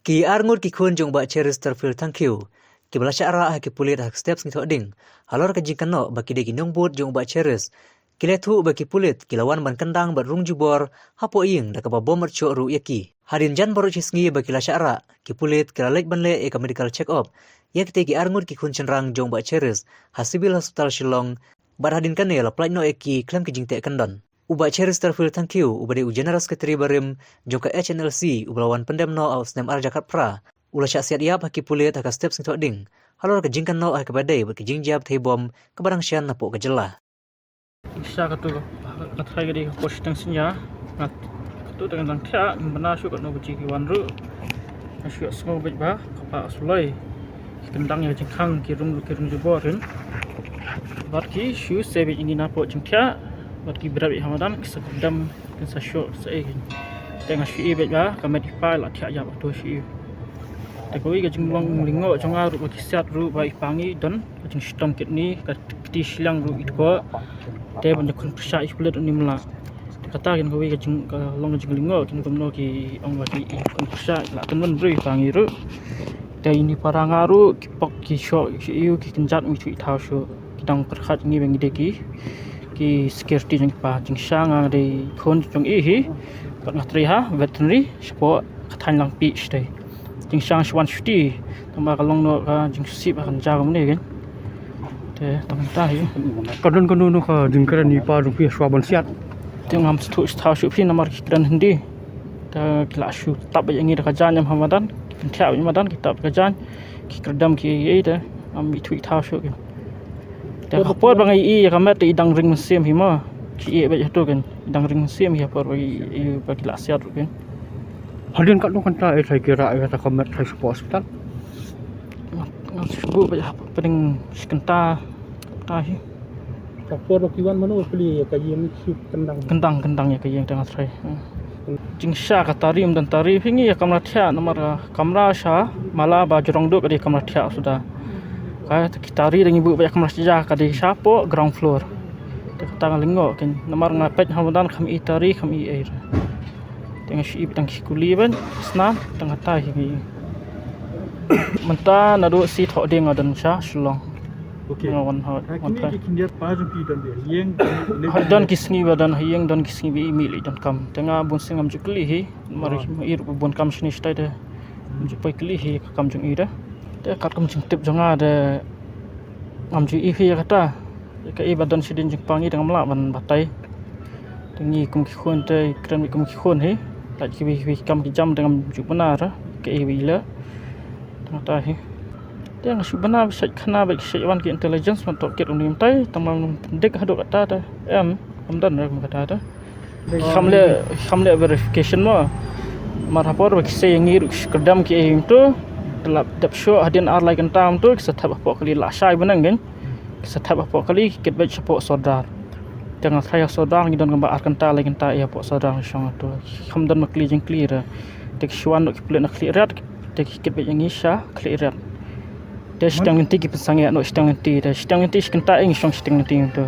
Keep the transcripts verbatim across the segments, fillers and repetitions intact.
Ki arngut ki khun jong u Bah Cheristerfield Thangkhiew, kiba la shah rah ha ki pulit ha ka step sngi Thohdieng halor ka jingkynnoh ba ki dei ki nongbud jong u Bah Cheris, ki la ïathuh ba ki pulit ki la wan ban kyndang bad rung jubor hapoh ïing da kaba bom marchoh ruh ïa ki. Hadien jan baroh shi sngi ba ki la shah rah, ki pulit ki la leit ban leh ïa ka medical check up ïa kitei ki arngut ki khun shynrang jong u Bah Cheris ha Civil Hospital Shillong, bad hadien kane la pyllait noh ïa ki khlem ki jingteh kyndon. U Bah Cheristerfield Thangkhiew, uba dei u General Secretary barim jong ka H N L C, uba la wan pyndem noh ha u snem ar hajar khatphra, u la shah siat ïap ha ki pulit ha ka step sngi Thohdieng halor ka jingkynnoh ha kaba dei bad ka jingjia bthei bom kaba dang shen hapoh ka jylla. Sha katu ka tharai ka dei ka por shiteng synñia. Nga katu te ngan dang thiah, ngim bna shuh katno baje ki wan ruh. Nga shu ïohsngew beit ba ka pah suloi. Ki kyndang ïa ka jingkhang, ki rung, ki rung jubor rin. Bad ki shu seh beit ïa ngi napoh jingthiah. Bad ki bret beit ha madan, ki sa kyndem, kin sa shoh sa ei kin. Te nga shu i beit ba ka met i pa la thiah ïap hato shu i. Te kawei ka jinglong lyngngoh jong nga ruh ba ki siat ruh ba i pa ngi don ka jingshitom kidney, ka kti shiliang ruh i dkoh. Te ban ïakhun pyrshah ïa ki pulit ruh ngim lah. Te kata kin kawei ka jing, ka long ka jinglyngngoh, kin kumno ki ong ba ki ïakhun pyrshah, la tynmen briew i pa ngi ruh. Te ïa i para nga ruh ki pok ki shoh sha ïew, ki kynjat, mi thaw shuh. Ki dang pyrkhat ngi ba ngi dei ki, ki security jong i pa. Jingshisha nga dei khun jong i hi. Bad nga trei ha veterinary shapoh ka thaiñ Langpih shatei. Jingshisha nga shu wan shuti, tangba ka long noh ka jingsngewsih ba kan jia kumne kein. Te tang mynta hi. Ka don kano kano ka jingkren i pa jong phi shuwa ban siat? Te ngam sngewthuh shuh shuh phi namar ki kren Hindi. Te ki la shu tap beit ïa ngi da ka jaiñ em ha madan. Ki pynthiah beit madan, ki tap da ka jaiñ. Ki kyrdem ki ei ei te ngam ithuh ithaw shuh kein. Te ka por ba nga ïohi ïa ka met te i dang ring mynsiem hi mo. Ki ïeh beit hato kein, i dang ring mynsiem hi ha por ba i, i, ba ki la siat ruh kein. Hadien katno kynta ei trai ki rah ïa kata ka met trai shapoh hospital? Nga, nga shu buh beit hapdeng shi kynta, kynta hi. Ka por ba ki wan mano plie ïa ka ïing shu kyndang? Kyndang, kyndang ïa ka ïing te nga trai. Hmm. Jingshisha ka tari ym don tari phi ngi ïa kamra thiah namar ka kamra sha mala ba jrong duh ka dei kamra thiah suda. Ka ki tari da ngi buh beit ïa kamra sha ka dei shapoh ground floor. Te kata nga lyngngoh kein namar nga peit ha madan kham i tari kham i ei. Te nga shu i beit tang ki kuli beit snam tang kata hi ngi. Mynta naduh shi Thohdieng nga don sha Shillong. Okay. Nga wan ha, wan ha. Kine ki khyndiat pa jong phi don ha ïing, ha, don ki sngi ba don ha ïing, don ki sngi ba i mih leit donkam. Te nga bun sien ngam ju kylli hi, mar i ruh bun kam shane shatai te. Ngam ju poi kylli hi ka kam jong i te. Te katkum jingtip jong nga te ngam ju i hi ïa kata. Ïa kaei ba don shadien jingpang i te ngam lah ban batai. Te ngi kum ki khun te kren kum ki khun hi. Lait kiwei kiwei ki kam ki jam te ngam ju bna ra. Kaei ba i leh. Te nga ta hi. Te nga shu bna ba shait khana ba shait wan ki intelligence ban tohkit uni mynta, tang ba ym dik haduh kata te. Em, ym don re kum kata te. Kham leh, kham leh verification mo. Mar ha por ba ki sei ïa ngi ruh ki shu kyrdem ki ei mynta. Te lap dep shuh hadien ar lai kynta mynta ki sa thep hapoh kali, la shai bneng kein. Ki sa thep hapoh kali, ki kit beit shapoh sordar. Te nga tharai ha sordar ngi don kumba ar kynta lai kynta ei hapoh sordar ngi shong hato. Kham don ma kli jingkli re. Te ki shu wan noh ki pulit na Khliehriat. Te ki kit beit ïa ngi sha Khliehriat. Te shiteng lynti ki pynsangeh noh shiteng lynti. Te shiteng lynti shi kynta ei ngi shong shiteng lynti to.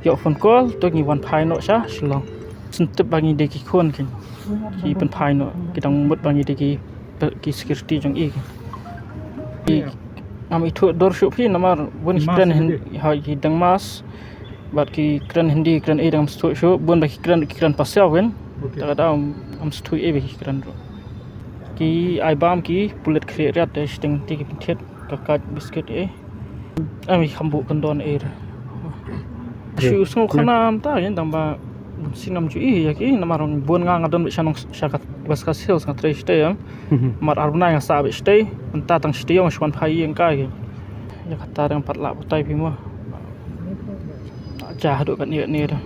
Ïoh phone call to ngi wan phai noh sha Shillong. Sngewtip ba ngi dei ki khun kein. Ki pynphai noh, ki dang mut ba ngi dei ki, ki security jong i. Ki, ngam ithuh dur shuh phi namar bun ki kren Hindi, ha ki dang mask. Bad ki kren Hindi, kren ei dang sngewthuh shuh, bun ba ki kren, ki kren pasiaw kein. Okay. Te kata ngam sngewthuh ei ba ki kren ruh. Ki ai bam ki pulit Khliehriat te shiteng lynti ki pynthied. Ka kait biskit eh. Em, i kham buh kyndon eh. Shu sngew khana mynta ïa tang ba bun sien ngam ju i ïa ki namar bun nga nga don beit sha nong sha ka West Khasi Hills nga trei shatei em. Mar ar bnai nga sah beit shatei mynta tang shatei ong shu wan phai ïa ka ki. Ïa kata dang pat lah batai phi mo. Ja haduh katne katne da.